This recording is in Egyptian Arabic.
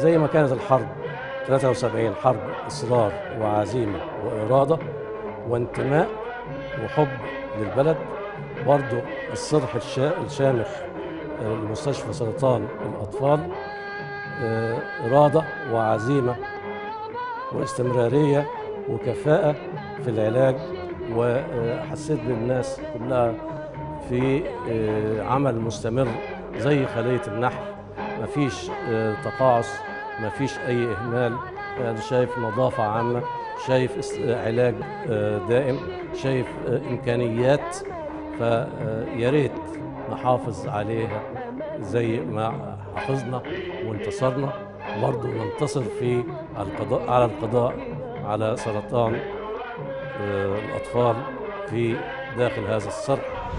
زي ما كانت الحرب 73 حرب إصرار وعزيمة وإرادة وانتماء وحب للبلد، برضو الصرح الشامخ لمستشفى سرطان الأطفال إرادة وعزيمة واستمرارية وكفاءة في العلاج. وحسيت بالناس كلها في عمل مستمر زي خلية النحل، مفيش تقاعس، مفيش أي إهمال. أنا شايف نظافة عامة، شايف علاج دائم، شايف إمكانيات، فيا ريت نحافظ عليها زي ما حافظنا وانتصرنا، برضو ننتصر في القضاء على القضاء على سرطان الأطفال في داخل هذا الصرح.